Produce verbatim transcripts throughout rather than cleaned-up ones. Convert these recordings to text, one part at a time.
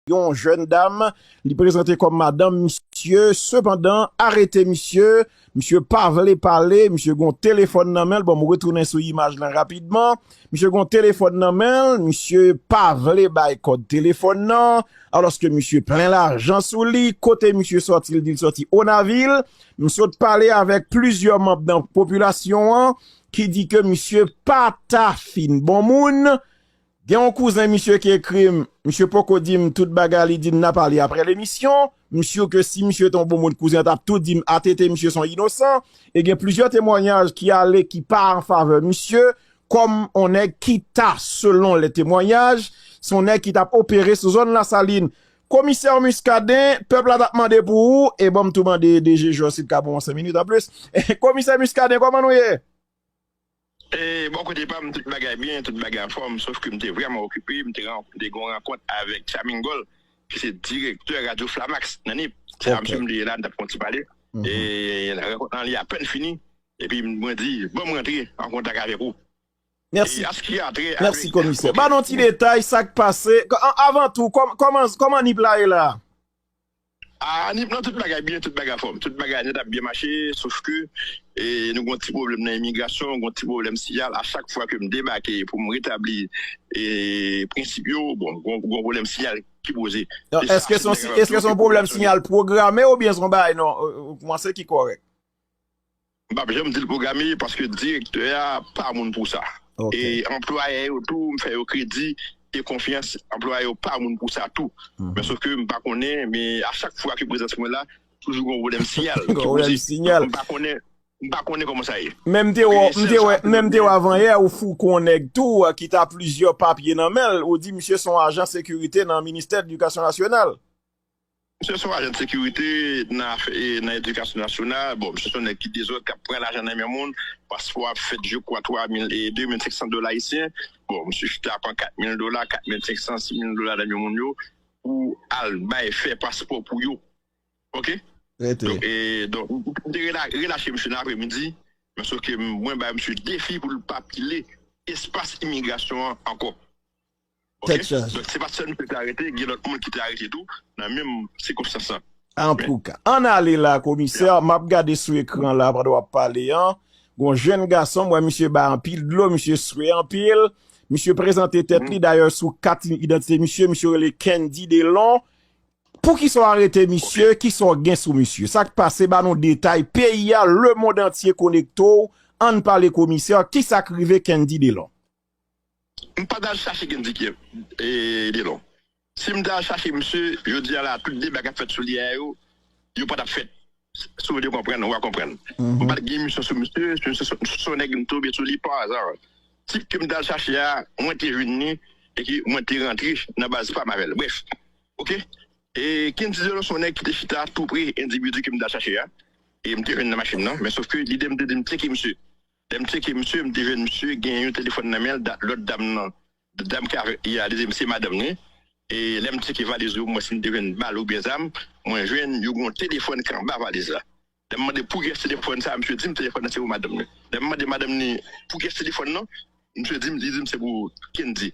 yon jèn dam, li prezante kòm madanm misye, sepandan, arete misye, misye pa vle pale, misye gon telefòn nan men l, bon, m retounen sou imaj lan rapidman, misye gon telefòn nan men l, misye pa vle bay kòd telefòn nan, alòske misye plen lajan sou li, kote misye sòti, l di l sòti Onavil, m sot pale avèk plizyè manm nan popilasyon an, ki di ke misye pa ta fin bon moun, Gen yon kouzen misye ki ekri m, misye poko di m tout bagay, li di n ap pale apre lemisyon. M si ke si misye te yon bon moun, kouzen an t ap tou di m A T T misye se yon inosan. E gen plizyè temwayaj ki ale ki pa an favè misye, kòm yon nèg ki ta, selon lè temwayaj, se yon nèg ki t ap opere sou zòn Lasalin. Komisè Muscadin, pèp la t ap mande pou ou, e ban m tou mande D G Jò si l ka ban mwen senk minit anplis. Komisè Muscadin, kòman nou ye? E bò kote pa m, tout bagay byen, tout bagay anfòm, sof ke m te vrèman okipe, m te ran- m te gen yon rankont avèk Chamingol, ki se direktè Radyo Flamax nan Nip. Se la misye m te ye la, n t ap fè yon ti pale. E rankont lan li apèn fini, epi mwen di, ban m rantre an kontak avèk ou. Mèsi. E aski antre Mèsi, komisè. Ba n yon ti detay, sa k pase. Avan tou, kòman, kòman Nip la ye la? A, Nip nan tout bagay byen, tout bagay anfòm. Tout bagay nèt ap byen mache, sof ke e, nou gon ti pwoblèm nan imigrasyon, gon ti pwoblèm siyal. A chak fwa ke m debake pou m retabli e, prensip yo, bon, gon, gon pwoblèm siyal ki poze. Donk, èske se yon pwoblèm siyal pwograme oubyen se yon bagay non, ou panse ki kòrèk? M p ap janm di l pwograme paske direktè a pa moun pou sa. E anplwaye yo tou, m fè yo kredi e konfyans, anplwaye yo pa moun pou sa tou. Men sof ke m pa konnen, men a chak fwa ke prezans mwen la, toujou gon pwoblèm siyal ki poze. M pa konnen, m pa konnen kòman sa ye. Men m te wè, m te wè, men m te wè avanyè ou fou kon nèg tou, ki ta plizyè papye nan men l, ou di misye se yon ajan sekirite nan ministè edikasyon nasyonal. Misye se yon ajan de sekirite nan afè, e, nan edikasyon nasyonal. Bon, misye se yon nèg ki dezòd, k ap pran lajan nan men moun. Paspò ap fèt, je kwa, twa mil e de mil senk san dola ayisyen. Bon, misye chita pran kat mil dola, kat mil senk san, sis mil dola nan men moun yo pou al bay fè paspò pou yo. Oke? Donk, e, donk, m te rela- relache misye nan apremidi, men sof ke mwen bay misye defi pou l pa pile espas imigrasyon an ankò. Oke? Donk, se pa sèl misye ki te arete, gen lòt moun ki te arete tou, nan menm sikonstans lan. Antouka, ann ale la, komisè, m ap gade sou ekran la pandan w ap pale an. Gon jèn gason, m wè misye bay anpil dlo, misye swe anpil. Misye prezante tèt li, dayè sou kat idantite misye, misye rele Kendy Delon. Poukisa w arete misye? Kisa w gen sou misye? Sa k pase? Ba nou detay. Peyi a, lemonn antye konekte w. Ann pale komisè, kisa k rive Kendy Delon? M pa t al chache Kendy Kye, e, Delon. Si m t al chache misye, jodi a la, tout deba k ap fèt sou li a yo, yo pa t ap fèt. Si w vle konprann, w a konprann. M pa t gen misyon sou misye, misye se, se yon nèg m tonbe sou li pa aza. Tip ke m t al chache a, mwen te jwenn li, e ke mwen te rantre nan baz pa m avè l. Brèf, oke? E Kendy Delon se yon nèg ki te chita tou pre endividi ke m t al chache a. E m te jwenn nan machin nan, men sof ke lide m te di m tcheke misye. Lè m tcheke misye, m te jwenn misye gen yon telefòn nan men l, da- lòt dam nan, dam ki avèk li a, li di m se madanm li. E lè m tcheke valiz yo, m wè si m te jwenn bal oubyen zam, mwen jwenn yo gen yon telefòn ki anba valiz la. Lè m mande pou kiyès telefòn sa, misye di m telefòn nan se pou madanm li. Lè m mande madanm li pou kiyès telefòn nan, misye di m, li di m se pou Kendy.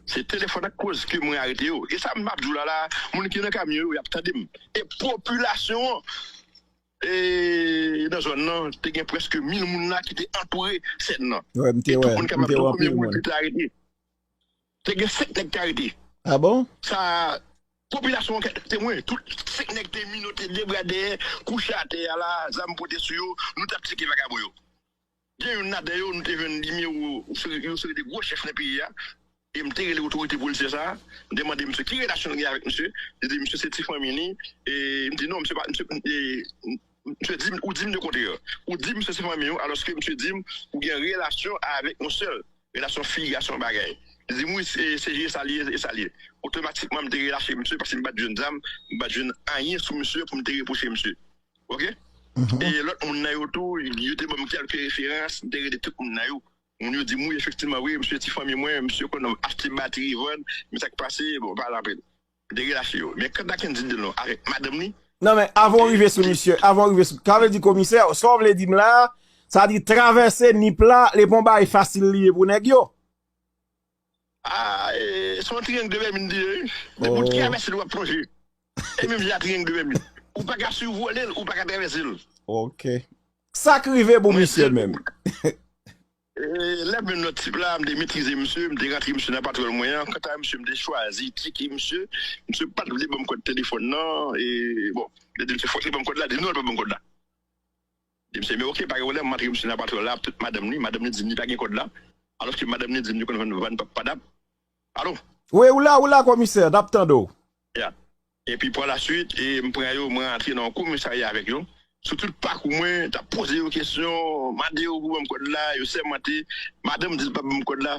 Se telefòn ak koz ke mwen arete yo. E sa m ap di w la la, moun ki nan kamyon yo, y ap tande m. E popilasyon an, e, nan zòn nan, te gen prèske mil moun la ki te antoure sèn nan. E tout moun ka mande konbyen moun ki te arete. Te gen senk nèg ki arete. A bon? Sa, popilasyon an ka temwen, tout senk nèg te minote, de bra dèyè, kouche atè a la, zam pote sou yo, nou t ap tcheke vagabon yo. Gen youn ladan yo, nou te jwenn nimewo, yo se, yo se de gwo chèf nan peyi a. E m te rele otorite polisyè sa a, m te mande misye ki relasyon l gen avèk misye. Li di misye se ti fanmi li. E m di non, misye pa, misye, e, misye di m, ou di m le kontrè. Ou di misye se fanmi w, alòske misye di m ou gen relasyon avèk yon sè. Relasyon filyasyon bagay. Li di m wi, se, se je sa li ye, e sa li ye. Otomatikman, m te relache misye paske m pa t jwenn zam, m pa t jwenn anyen sou misye pou m te repwoche misye. Oke? E lòt moun nan yo tou, yo te ban m kèlke referans, m te rele tout moun nan yo. Moun yo di m, wi, efektivman, wi, misye ti fanmi mwen, misye konn achte batri, vann, men sa k pase, bon, pale anpil. M te relache yo. Men kanta Kendy Delon avèk madanm li, Non, men avan w rive sou misye, avan w rive sou, sa vle di komisè, sa w vle di m la, sa di travèse Nip la, li pa yon bagay fasil li ye pou nèg yo. Ah, e, se yon triyang de Bèmid li ye, wi. Depi w travèse l, w ap plonje. E menm jan a triyang de Bèmid. Ou pa ka sivole l, ou pa ka travèse l. Ok. Sa k rive pou misye menm? E, lè menm nan tip la, m te metrize misye, m te rantre misye nan patwòl mwen an. Kanta misye, m te chwazi tcheke misye. Misye pa t vle ban m kòd telefòn nan. E, bon, li di misye fòk li ban m kòd la, di non, li pa ban m kòd la. Di misye, men ok, pa gen pwoblèm, m antre misye nan patwòl la, tout madanm li, madanm li di m li pa gen kòd la. Alòske madanm li di m li konn vann, vann pap padap. Alo? Wi, ou la, ou la, komisè, n ap tande w. Ya. Epi pa la swit, e, m pran yo, mwen antre nan yon komisarya avèk yo. Sou tout pakou mwen, t ap poze yo kesyon, mande yo pou ban m kòd la, yo sèmante. Madanm di l p ap ban m kòd la.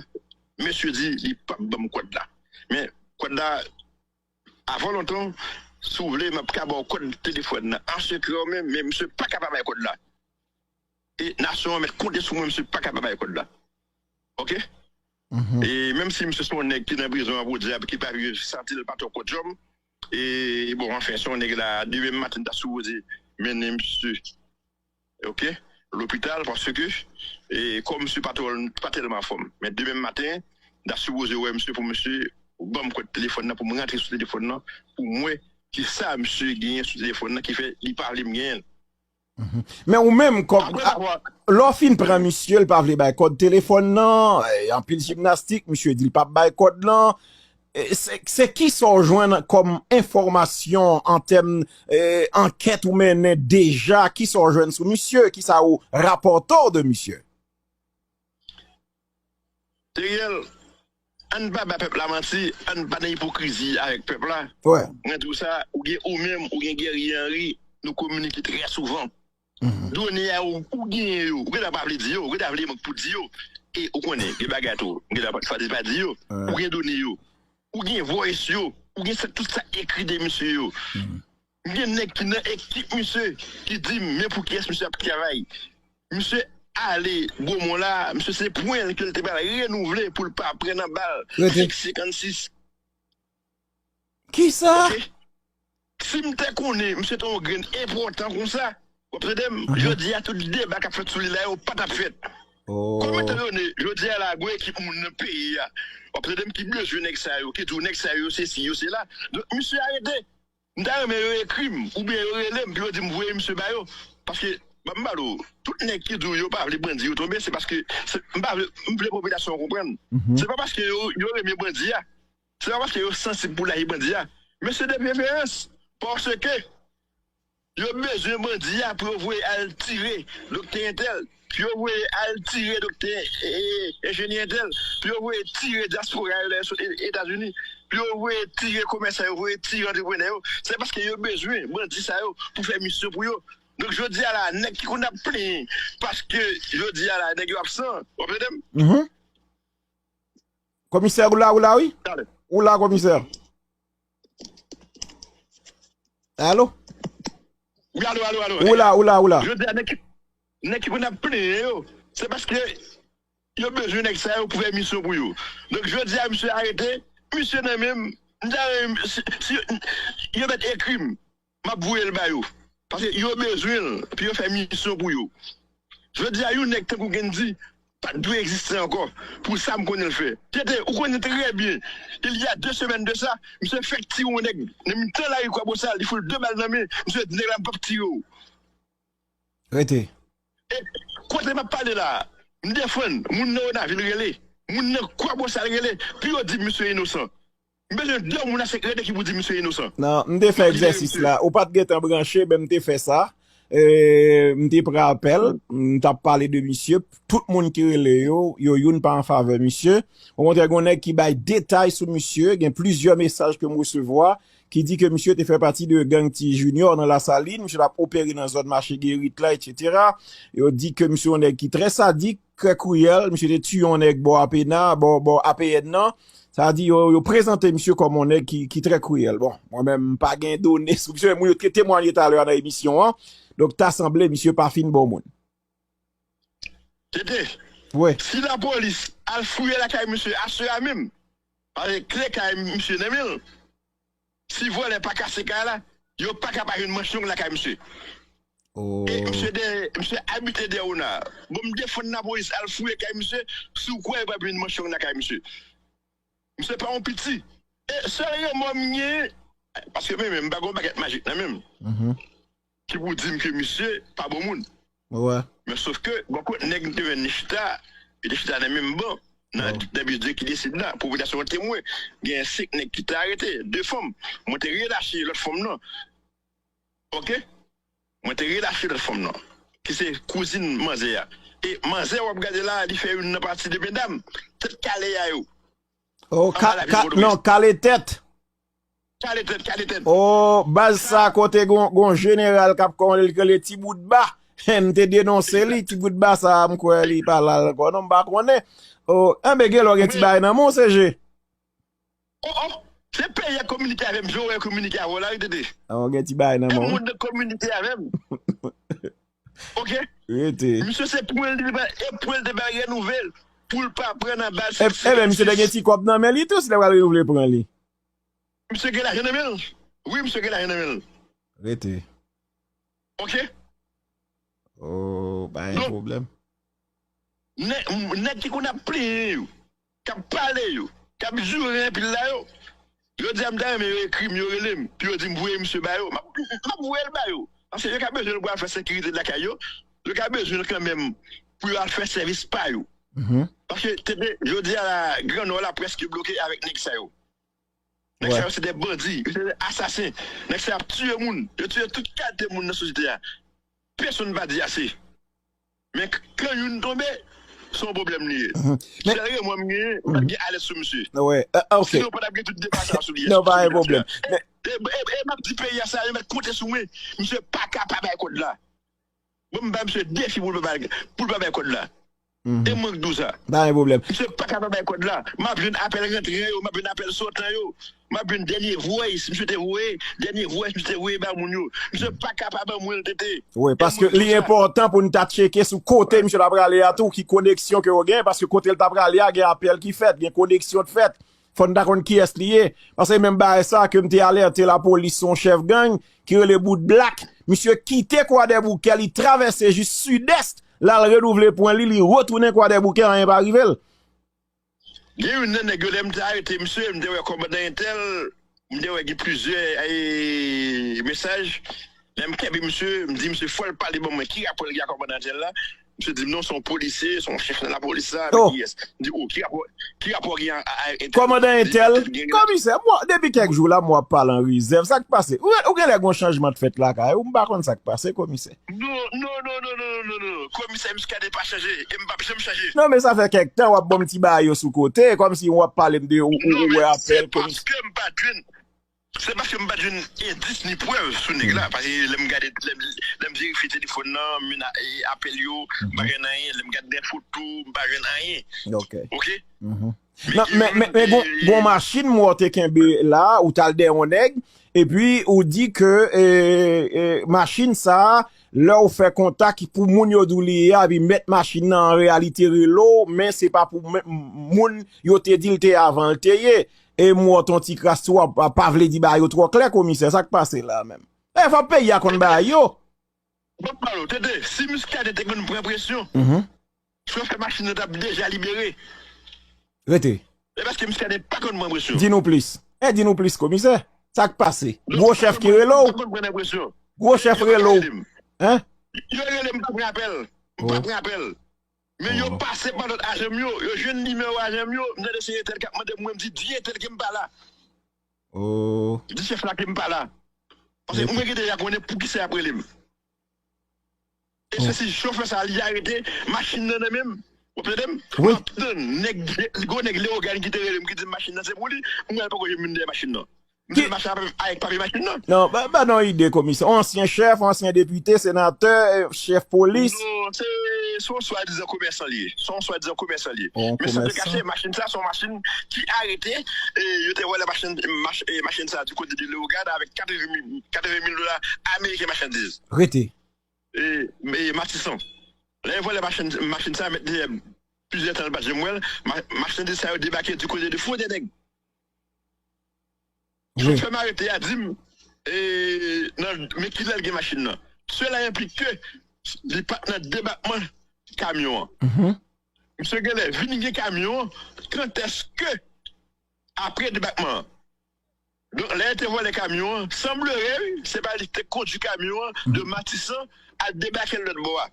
Mesye di li p ap ban m kòd la. Men kòd la, avan lontan, si w vle, m ap ka ba w kòd telefòn nan an sekrè w menm, men misye pa ka pa bay kòd la. E nasyon an mèt konte sou mwen, misye pa ka pa bay kòd la. Ok? E menm si misye se yon nèg ki nan prizon an pou dyab, ki pa vle santi l pa twò kòdjòm, e bon, anfen, se yon nèg la, demen maten, m ta sipoze mennen misye, ok, lopital, paske, e, kò misye pa twò, pa tèlman anfòm. Men demen maten, m ta sipoze wè misye pou misye ban m kòd telefòn nan, pou m rantre sou telefòn nan, pou m wè kisa misye genyen sou telefòn nan ki fè li pa vle m genyen l. Men ou menm, kòm, lè w fin pran misye, l pa vle bay kòd telefòn nan, e, anpil jimnastik, misye di l p ap bay kòd lan. E, se, se kisa w jwenn kòm enfòmasyon an tèm, e, ankèt ou mennen deja, kisa w jwenn sou misye, kisa ou rapòte w de misye? Teriel, ann pa ba pèp la manti, ann pa nan ipokrizi avèk pèp la. Mwen di w sa, ou gen ou menm, ou gen Guerrier Henry, nou kominike trè souvan. Done a ou, ou genyen yo, ou gentan pa vle di yo, ou gentan vle mank pou di yo. E ou konnen, gen bagay tou, ou gentan pa, pa di yo. Ou gen done yo, ou gen voice yo, ou gen sa, tout sa ekri de misye yo. M gen nèg ki nan ekip misye ki di m men pou kiyès misye ap travay. Misye ale Gwomon la, misye se pwen l ke l te pral renouvle pou l pa pran nan bal senk senkannsis. Kisa? Si m te konnen misye te yon grenn enpòtan konsa, w ap tande m, jodi a tout deba k ap fèt sou li la yo pa t ap fèt. Kòm etan done, jodi a la, gwo ekip moun nan peyi a, w ap tande m, ki bezwen nèg sa yo, ki di w nèg sa yo sesi, yo sela. Donk, misye arete. M ta renmen yo ekri m, oubyen yo rele m, pou yo di m voye misye ba yo. Paske, ban m pale w, tout nèg ki di w yo pa vle bandi yo tonbe, se paske, se, m pa vle, m vle popilasyon an konprann. Se pa paske yo, yo renmen bandi a. Se pa paske yo sansib pou lavi bandi a. Men se de preferans. Paske, yo bezwen bandi a pou yo voye al tire doktè entèl, pou yo voye al tire doktè, e, e, enjenyè entèl, pou yo voye tire dyaspora yo lè yo sot E-, Etazini, pou yo voye tire komèsan yo, voye tire antreprenè yo. Se paske yo bezwen bandi sa yo pou fè misyon pou yo. Donk, jodi a la, nèg ki konn ap plenyen paske jodi a la, nèg yo absan, w ap tande m? Komisè, ou la, ou la, wi? Ou la, komisè? Alo? Wi, alo, alo, alo. Ou la, ou la, ou la. Jodi a, nèg ki, nèg ki konn ap plenyen yo, se paske yo bezwen nèg sa yo pou fè misyon pou yo. Donk, jodi a, misye arete, misye nan men m, m ta renmen, si, si yo mèt ekri m, m ap voye l ba yo. Paske yo bezwen l pou yo fè misyon pou yo. Jodi a, yon nèg tankou Gendji pa t dwe egziste ankò, pou sa m konnen l fè. Tete, ou konnen trè byen, il y a deux semaines de ça, misye fèk tire yon nèg nan mitan lari Kwabosal, li fout de bal nan men, misye di nèg la, m p ap tire w. Rete. E kote m ap pale la, m defann moun nan Onavil rele, moun nan Kwabosal rele, pou yo di misye inosan. M bezwen de moun a sèk rete ki pou di misye inosan. Non, m te fè egzèsis la. Ou pa t gentan branche, men m te fè sa. E, m te pran apèl, m t ap pale de misye. Tout moun ki rele yo, yo youn pa an favè misye. Okontrè, gen yon nèg ki bay detay sou misye. Gen plizyè mesaj ke m resevwa ki di ke misye te fè pati de gang Ti Junior nan Lasalin. Misye t ap opere nan zòn mache Gerit la, etsetera. Yo di ke misye yon nèg ki trè sadik, trè kriyèl. Misye te tiye yon nèg bò Apena, bò, bò A P N nan. Sa di yo, yo prezante misye kòm yon nèg ki, ki trè kriyèl. Bon, mwen menm, m pa gen done sou misye, men moun yo te temwanye talè a nan emisyon an. Donk, ta sanble misye pa fin bon moun. Tete, Wi. Si lapolis al fouye lakay misye aswè a menm, paske kle kay misye nan men l, si vòlè pa kase kay la, yo pa ka pa jwenn manchong lakay misye. E misye de, misye abite Dèwona. Bon, m defann lapolis al fouye kay misye, si w kwè yo pa jwenn manchong lakay misye. Misye pa yon piti. E sèl remò m genyen, paske men menm m pa gen yon bagèt majik nan men m ki pou di m ke misye pa bon moun. Men sof ke bò kot nèg m te jwenn li chita, yo te chita nan menm ban nan nan bidye ki deside la, popilasyon an temwen. Genyen senk nèg ki te arete, de fanm. Mwen te relache lòt fanm nan. Oke? Mwen te relache lòt fanm nan, ki se kouzin manzè a. E manzè w ap gade la, li fè youn nan pati de medam tèt kale a yo. Oh, ka, ka, non, kale tèt. Kale tèt, kale tèt. Oh, baz sa kote gon, gon jeneral k ap kòmande l k rele Ti Bout Ba. M te denonse li, Ti Bout Ba sa, m kwè li pa la ankò. Non, m pa konnen. Oh, enben, gen lè w gen ti bagay nan men w, C G. Oh, oh, se peyi a kominike avè m, jan w wè kominike avè w la, wi, Tete. Ah, w gen ti bagay nan men w. Moun nan kominike avè m. Oke? Rete. Misye se pwen li te ba, e pwen li te ba renouvle l pou l pa pran nan bal. E, e ben, misye te gen ti kòb nan men li tou, si l te pral renouvle pwen li. Misye gen lajan nan men l. Wi, misye gen lajan nan men l. Rete. Oke? Oh, pa gen pwoblèm. Nèg, nèg ki konn ap plenyen yo, k ap pale yo, k ap joure anpil la yo, yo di a m ta renmen yo ekri m, yo rele m, pou yo di m voye misye ba yo. M ap, m ap voye l ba yo. Paske yo ka bezwen l pou al fè sekirite lakay yo. Yo ka bezwen l kanmenm pou yo al fè sèvis pa yo. Paske, Tete, jodi a la, Gran Nò la prèske bloke avèk nèg sa yo. Nèg sa yo se de bandi, yo se de asasen. Nèg sa yo ap tiye moun. Yo tiye tout kalite moun nan sosyete a. Pèsonn pa di ase. Men k-, kan youn tonbe, se yon pwoblèm li ye. Sèl remò m genyen, m pa t gen alèt sou misye. Sinon, pa t ap gen tout deba sa a sou li. Non, pa gen pwoblèm. E, e, e m ap di peyi a sa, yo mèt konte sou mwen. Misye pa ka pa bay kòd la. Bon, m ba misye defi pou l pa bay, pou l pa bay kòd la. E mwen k di w sa. Pa gen pwoblèm. Misye pa ka pa bay kòd la. M ap jwenn apèl rantran yo, m ap jwenn apèl sòtan yo. M ap jwenn dènye voice misye te voye, dènye voice misye te voye ba moun yo. Misye pa ka pa ban mwen l, Tete. Wi, paske li enpòtan pou n ta tcheke sou kote misye ta prale a tou, ki koneksyon ke yo gen, paske kote l ta prale a, gen apèl ki fèt, gen koneksyon k fèt. Fò n ta konn kiyès li ye. Paske menm bagay sa ke m te alète lapolis sou yon chèf gang ki rele Bout Blak. Misye kite Kwadèboukè, li travèse jis Sidès, l al renouvle pwen li, li retounen Kwadèboukè, anyen pa rive l. Gen youn nan nèg yo, lè m te arete misye, m te wè kòmandan entèl, m te wè gen plizyè, e, mesaj. Lè m kenbe misye, m di misye fò l pale ban mwen ki rapò l gen ak kòmandan entèl la. Misye di m non, se yon polisye, se yon chèf nan lapolis la, men kiyès? M di, o, ki rapò, ki rapò gen a, a, a entèl? Kòmandan entèl, komisè, mwen, depi kèk jou la, mwen ap pale an rezèv. Sa k pase? Ou, ou genlè gon chanjman k fèt lakay ou, m pa konn sa k pase, komisè. Non, non, non, non, non, non, non, non. Komisè Muscadin pa chanje, e m p ap janm chanje. Non, men sa fè kèk tan w ap ban m ti bagay yo sou kote, kòmsi w ap pale m de ou, ou, ou wè apèl, komisè. Se paske m pa t jwenn, se paske m pa t jwenn endis ni prèv sou nèg la. Paske lè m gade, lè m, lè m verifye telefòn nan, mena-, e, apèl yo, m pa jwenn anyen. Lè m gade nan foto, m pa jwenn anyen. Ok. Ok? Nan, men, men, men gon, gon machin m wè w te kenbe la, ou t al dèyè yon nèg, epi ou di ke, e, e, machin sa a, lè w fè kontak pou moun yo di w li ye a, epi mèt machin nan an reyalite rele w, men se pa pou men, moun yo te di l te ye avan l te ye. E m wè w t on ti kras tou, w ap, pa vle di bagay yo twò klè, komisè, sa k pase la menm? E fò peyi a konn bagay yo. Bon, pale w, Tete, si Muscadin te konn pran presyon, chofè machin nan t ap deja libere. Rete. E paske Muscadin pa konn pran presyon. Di nou plis. E di nou plis, komisè. Sa k pase? Gwo chèf ki rele w? Li pa konn pran presyon. Gwo chèf rele w? Hein? Yo rele m, m pa pran apèl. M pa pran apèl. Men yo pase pa lòt ajan m yo, yo jwenn nimewo ajan m yo, m tande se entèl k ap mande m, mwen m di, di entèl ke m pa la. Oh. Di chèf la ke m pa la. Paske mwen gen deja konnen poukisa y ap rele m. E se si chofè sa a li arete machin nan nan men m. W ap tande m? Wi. M ap tann nèg, gwo nèg Leyogàn ki te rele m, ki di m machin nan se pou li, mwen poko janm vin dèyè machin nan. M te mache avèk papye machin nan. Non, ba, ba non ide, komisè. Yon ansyen chèf, yon ansyen depite, senatè, chèf polis. Non, se, se yon swadizan komèsan li ye. Se yon swadizan komèsan li ye. Men san te kache, machin sa, se yon machin ki arete, e yo te vòlè machin, mach-, e machin sa di kote de Leyogàn avèk katreven mil, katreven mil dola ameriken machandiz. Rete. E, e Matisan. Lè yo vòlè machin, machin sa, mèt dèyè plizyè tan l pa t janm wè l, ma-, machandiz sa yo debake di kote de Fwontyè Nèg. Wi. Chofè m arete a di m, e, nan, men kilè l gen machin nan. Sela enplike ke li pa t nan debakman kamyon an. Misye genlè vin gen kamyon an, kantèske apre debakman an. Donk, lè yo te vòlè kamyon an, sanblere, wi, se pa li ki te kondwi kamyon an de Matisan al debake l lòt bò a.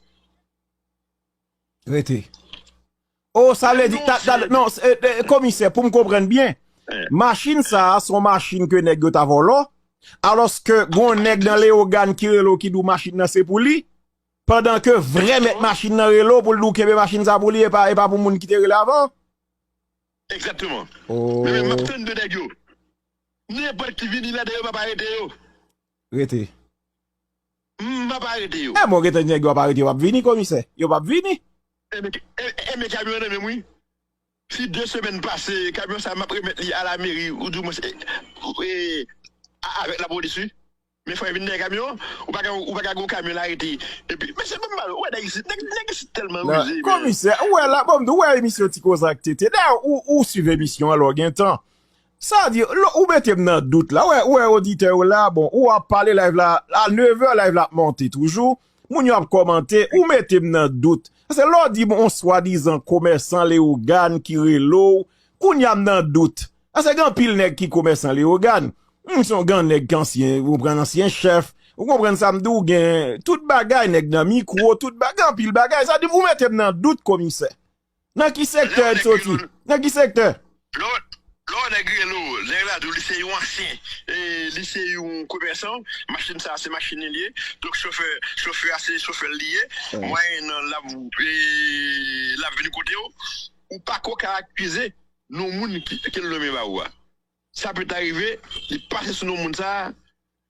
Rete. O, sa vle di, ta, ta, non, eh, eh, komisè, pou m konprann byen, machin sa a, se yon machin ke nèg yo ta vòlò, alòske gon nèg nan Leyogàn ki rele w ki di w machin nan se pou li, pandan ke vrè mèt machin nan rele w pou l di w kenbe machin sa pou li, e pa, e pa pou moun ki te rele avan. Egzakteman. Men, men m ap tann de nèg yo. Nenpòt ki vini ladan yo, m ap arete yo. Rete. M ap arete yo. E bon, gentan nèg yo ap arete, yo p ap vini, komisè. Yo p ap vini. Enben, enben kamyon an nan men m, wi. Si de semèn pase, kamyon sa a, m ap remèt li a lameri, ou di mwens, e, e, a- avèk lapolis, wi. Men fò yo vin dèyè kamyon an, ou pa ka, ou pa ka gon kamyon l arete. Epi, mesye, ban m pale, ou wè nèg isit, nèg, nèg isit tèlman rize, men. Komisè, ou wè la, bon, m di, ou wè emisyon Ti Koze ak Tete. Dayè, ou, ou swiv emisyon an lè w gen tan. Sa di, lè ou mete m nan dout la, ou wè, ou wè oditè yo la, bon, ou ap pale live la, a nevè live la ap monte toujou, moun yo ap kòmante, ou mete m nan dout. Paske lè w di m yon swadizan komèsan Leyogàn ki rele w, kounye a m nan dout. Paske gen anpil nèg ki komèsan Leyogàn. Yon gran nèg ki ansyen, ou pran ansyen chèf, ou konprann sa m di w, gen tout bagay, nèg nan mikwo, tout bagay, anpil bagay. Sa di, ou mete m nan dout, komisè. Nan ki sektè l soti? Nan ki sektè? Lè w lè w nèg rele w, nèg la di w li se yon ansyen, e, li se yon komèsan, machin sa a se machin li li ye, donk chofè, chofè a se chofè l li ye, mwayennan l ap, e, l ap vin kote w, ou pako ka akize non moun ki, ke l nonmen ba ou a. Sa pèt arive, li pase sou non moun sa a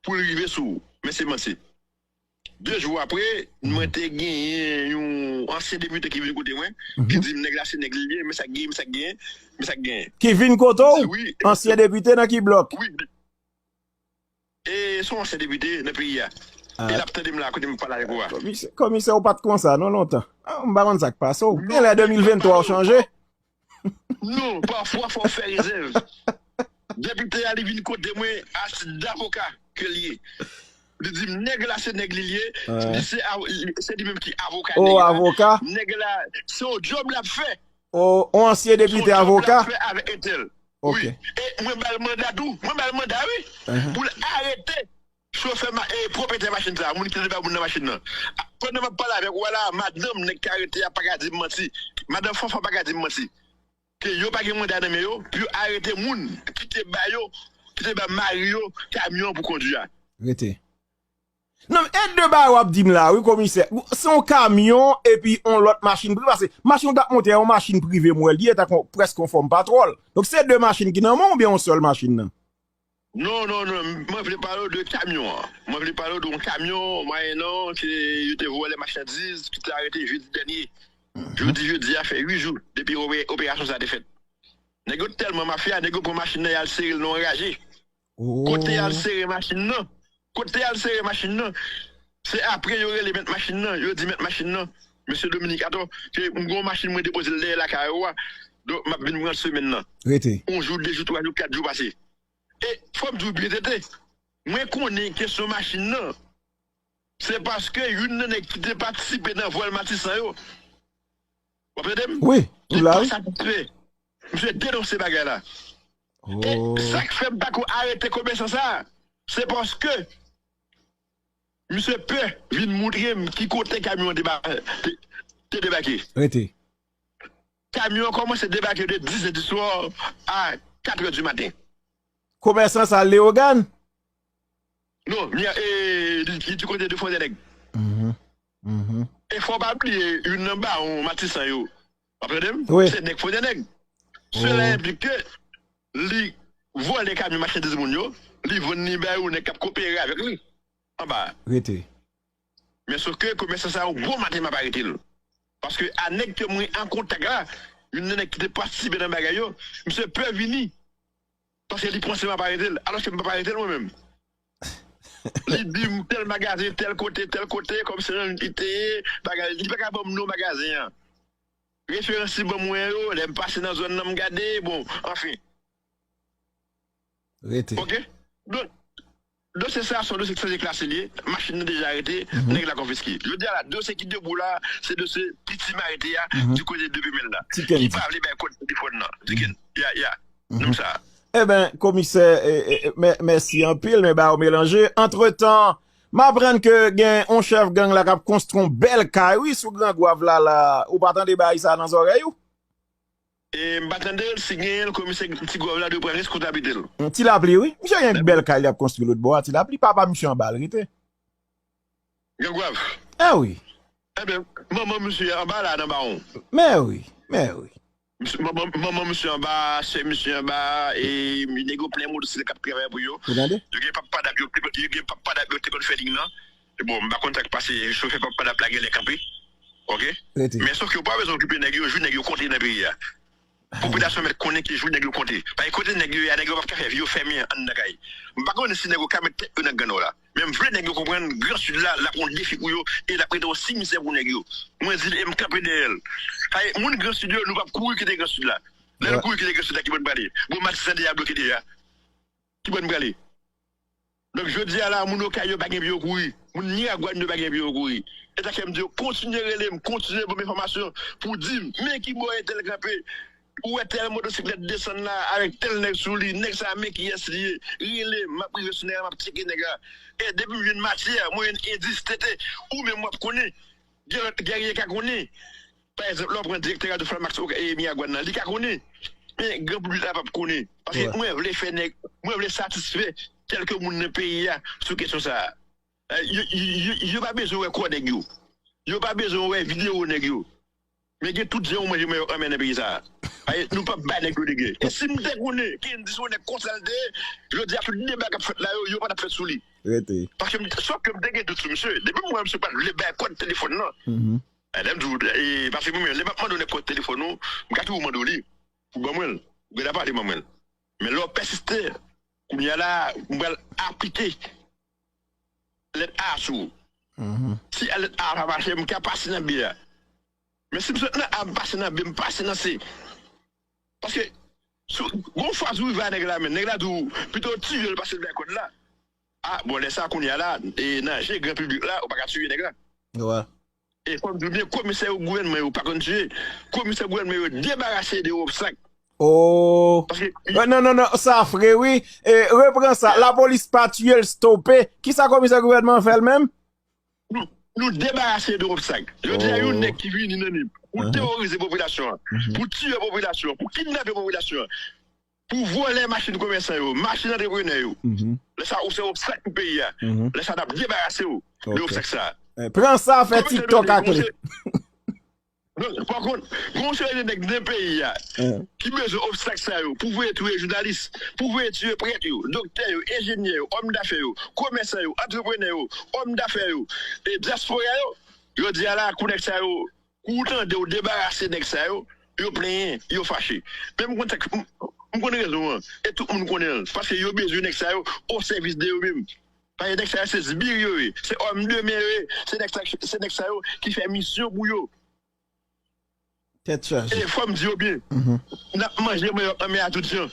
pou l rive sou ou. Men se manti. De jou apre, mwen te genyen yon ansyen depite ki vin kote mwen, ki di m nèg la se nèg li ye, men sa k genyen, men sa k genyen, men sa k genyen. Ki vin kote w? Wi. Ansyen depite nan ki blòk? Wi. E se yon ansyen depite nan peyi a. E l ap tande m la kote m ap pale avèk ou a. Komisè, komisè, ou pa t konsa non lontan. Ah, m pa konn sa k pase w. Genlè de mil venntwa w chanje. Non, pafwa fò w fè rezèv. Depite a li vin kote mwen, a se davoka ke l ye. Li di m nèg la se nèg li l ye, li se, se li menm ki avoka nèg la. Oh, avoka? Nèg la, se yon djòb l ap fè. Oh, yon ansyen depite avoka? Se yon djòb l ap fè avèk entèl. Wi. E mwen ba l manda tou, mwen ba l manda wi. Pou l arete chofè, e, pwopwetè machin sa, moun ki te ba moun nan machin nan. Pandan m ap pale avèk ou a la, madanm nèg ki arete a pa ka di m manti. Madanm Fanfan pa ka di m manti. Ke yo pa gen manda nan men yo pou yo arete moun ki te ba yo, ki te ba mari yo kamyon an pou kondwi a. Rete. Non, e de bagay w ap di m la, wi, komisè. Se yon kamyon epi yon lòt machin prive. Paske machin w t ap monte a, yon machin prive m wè l ye, tankou prèske yon fòm patwòl. Donk, se de machin ki nan men w oubyen yon sèl machin nan? Non, non, non, mwen vle pale w de kamyon an. Mwen vle pale w de yon kamyon, mwayennan, ke yo te vòlè machandiz, ki te arete jedi dènye. Jodi, jodi a fè uit jou depi operasyon sa a te fèt. Nèg yo tèlman mafya, nèg yo pran machin nan, y al sere l nan yon raje. Kote y al sere machin nan? Kote y al sere machin nan? Se apre yo rele mèt machin nan, yo di mèt machin nan, mesye Dominik, atò, ke m gen yon machin mwen depoze l dèyè lakay ou a, donk m ap vin pran l semèn nan. Rete. Yon jou, de jou, twa jou, kat jou pase. E fò m di w byen, Tete, mwen konnen kesyon machin nan, se paske youn nan nèg ki te patisipe nan vòl Matisan yo, w ap tande m? Wi, ou la, wi. Li pa satisfè. Misye denonse bagay la. E sa k fè m pako arete komèsan sa a, se paske misye pè vin montre m ki kote kamyon an te, te debake. Rete. Kamyon an kòmanse debake de diz è di swa a kat è di maten. Komèsan sa Leyogàn? Non, li, e, li, li di kote de Fwontyè Nèg. E fò w pa bliye, youn nan bawon Matisan yo, w ap tande m? Wi. Se nèg Fwontyè Nèg. Sela enplike li vòlè kamyon machandiz moun yo, li vann li ba yo nèg k ap kopere avèk li anba a. Rete. Men sof ke komèsan sa a, yon bon maten m ap arete l. Paske a nèg ke mwen an kontak la, youn nan nèg ki te patisipe nan bagay yo, misye pè vini. Paske li panse m ap arete l, alòske m p ap arete l mwen menm. Li di m tèl magazen, tèl kote, tèl kote, kòmsi se nan li te ye, bagay, li pa ka ban m non magazen an. Referans li ban mwen yo, lè m pase nan zòn nan m gade, bon, anfen. Rete. Ok? Donk, dosye sa a se yon dosye ki sanse klase li ye, machin nan deja arete, nèg la konfiske. Jodi a la, dosye ki debou la, se dosye piti m arete a, di kote de Pemèl la. Ki pa vle bay kòd telefòn nan. Diken, ya, ya. Nonm sa a. Ebyen, komisè, e, e, e, mè- mèsi anpil, men ba ou melanje. Antretan, m aprann ke gen yon chèf gang la k ap konstwi yon bèl kay, wi, sou Gran Gwav la, la. Ou pa tande bagay sa nan zòrèy ou? E, m pa tande l, si genyen l, komisè Ti Gwav la dwe pran reskonsablite l. Ti Lapli, wi. Misye gen yon bèl kay li ap konstwi lòt bò a, Ti Lapli. Papa misye anba l rete. Gran Gwav. E wi. Ebyen, manman misye anba la nan Bawon. Men wi, men wi. Misye- Manman, manman misye anba, sè misye anba, e nèg yo plen motosiklet k ap travay pou yo. Ou tande? Yo gen papa dap yo, yo gen papa dap yo te konn fè lig nan. E bon, m pa konn sa k pase, chofè papa dap la genlè kanpe. Oke? Rete. Men sof ke ou pa bezwen okipe nèg yo, jou nèg yo konte nan peyi a. Popilasyon mèt konnen ke jou nèg yo konte. Paske kote nèg yo ye a, nèg yo p ap ka fè vi yo fèmen anndan kay. M pa konnen si nèg yo ka met tèt yo nan gannò la. Men m vle nèg yo konprann Gran Sid la, l ap yon defi pou yo, e l ap rete yon simisè pou nèg yo. Mwen di l, e m kanpe dèyè l. Sa vle di, moun Gran Sid yo, nou p ap kouri kite Gran Sid la. Lè nou kouri kite Gran Sid la, ki bò n prale? Bon, Matisan de a bloke deja. Ki bò n prale? Donk, jodi a la, moun Okay yo pa gen pye yo kouri. Moun Miragwàn yo pa gen pye yo kouri. E sa k fè m di yo, kontinye rele m, kontinye ban m enfòmasyon pou di m, men ki bò entèl kanpe. Ou wè tèl motosiklèt desann la avèk tèl nèg sou li, nèg sa a men kiyès li ye. Rele m, m ap rive sou nèg la, m ap tcheke nèg la. E depi m jwenn matyè, mwen jwenn endis, tete, ou menm w ap konnen. Gen lòt gèrye ka konnen. Pa egzanp, lè w pran direktè radyo Flamax e Miragwàn nan, li ka konnen. Men gran piblik la p ap konnen. Paske mwen vle fè nèg, mwen vle satisfè kèlke moun nan peyi a sou kesyon sa a. Eh, yo, yo, yo, yo pa bezwen wè kò nèg yo. Yo pa bezwen wè videyo nèg yo. Men gen tout jan ou manje mwen yo anmè nan peyi sa a. Ay, nou p ap bay nèg yo degè. E si m te konnen, Kendy se yon nèg konsa l te ye, jodi a tout deba k ap fèt la yo, yo pa t ap fèt sou li. Rete. Paske m, sòf ke m te gen dout sou misye. Depi m wè misye pa t vle bay kòd telefòn nan. Mhm. Eh, lè m di w, e, paske mwen menm, lè m ap mande w nèg kòd telefòn ou, m ka toujou mande w li. Ou ban mwen l. Ou gentan pale ban mwen l. Men lè w pèsiste, kounye a la, m pral aplike lèt A sou ou. Mhm. Si lèt A pa mache, m ka pase nan B a. Men si m sot nan A, m pase nan B, m pase nan C. Paske, sou, gon fraz ou rive a nèg la, men nèg la di w, pito w tiye l pase l bay kòd la. A, bon, lè sa, kounye a la, e, nan je gran piblik la, ou pa ka tiye nèg la. Wi. E fò m di w byen, komisè yo gouvènman yo pa konn tiye. Komisè gouvènman yo debarase de obstak. Oh. Paske Non, non, non, non, sa fre, wi. E, repran sa. Lapolis pa tiye l, stope. Kisa komisè gouvènman an fè l menm? Nou, nou debarase de obstak. Jodi a, yon nèg ki vini nan Nip pou terorize popilasyon an, pou tiye popilasyon an, pou kidnape popilasyon an, pou vòlè machin komèsan yo, machin antreprenè yo. Lè sa, ou se obstak pou peyi a. Lè sa, n ap debarase w de obstak sa a. Eh, pran sa, fè TikTok ak li. Donk, pa kont, gon seri de nèg nan peyi a ki bezwen obstak sa yo pou voye touye jounalis, pou voye tiye prèt yo, doktè yo, enjenyè yo, òm dafè yo, komèsan yo, antreprenè yo, òm dafè yo, e dyaspora yo. Jodi a la, kou nèg sa yo, kou w tande w debarase nèg sa yo, yo plenyen, yo fache. Men m konn sa k, m, m konn rezon an, e tout moun konnen l, paske yo bezwen nèg sa yo o sèvis de yo menm. Paske nèg sa yo se sbir yo ye, se òm de men yo ye, se nèg sa, se nèg sa yo ki fè misyon pou yo. Tèt chaje. E fò m di yo byen, n ap manje manyòk nan men a tout jan.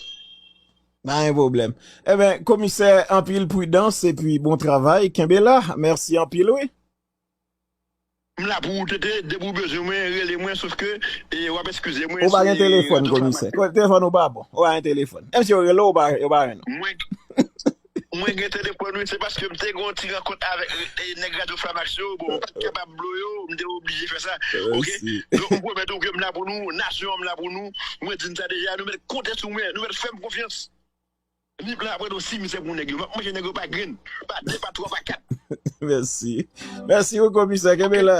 Pa gen pwoblèm. Ebyen, komisè, anpil pridans epi bon travay. Kenbe la. Mèsi anpil, wi. M la pou ou, Tete. Depi w bezwen mwen, rele mwen, sof ke, e, w ap eskize mwen. Ou pa gen telefòn, komisè. Telefòn ou pa bon. Ou pa gen telefòn. Menm si yo rele w, ou pa, yo pa jwenn ou. Mwen, Mwen gen telefòn, wi, se paske m te gen yon ti rankont avèk, e, nèg radyo Flamax yo. Bon, m pa t kapab blo yo, m te oblije fè sa. Oke? Donk, m pwomèt ou ke m la pou nou, nasyon an m la pou nou. Mwen di n sa deja, nou mèt konte sou mwen, nou mèt fè m konfyans. Nip la ap rete yon simisè pou nèg yo. M ap manje nèg yo pa grenn, pa de, pa twa, pa kat. Mèsi. Mèsi wi, komisè, kenbe la.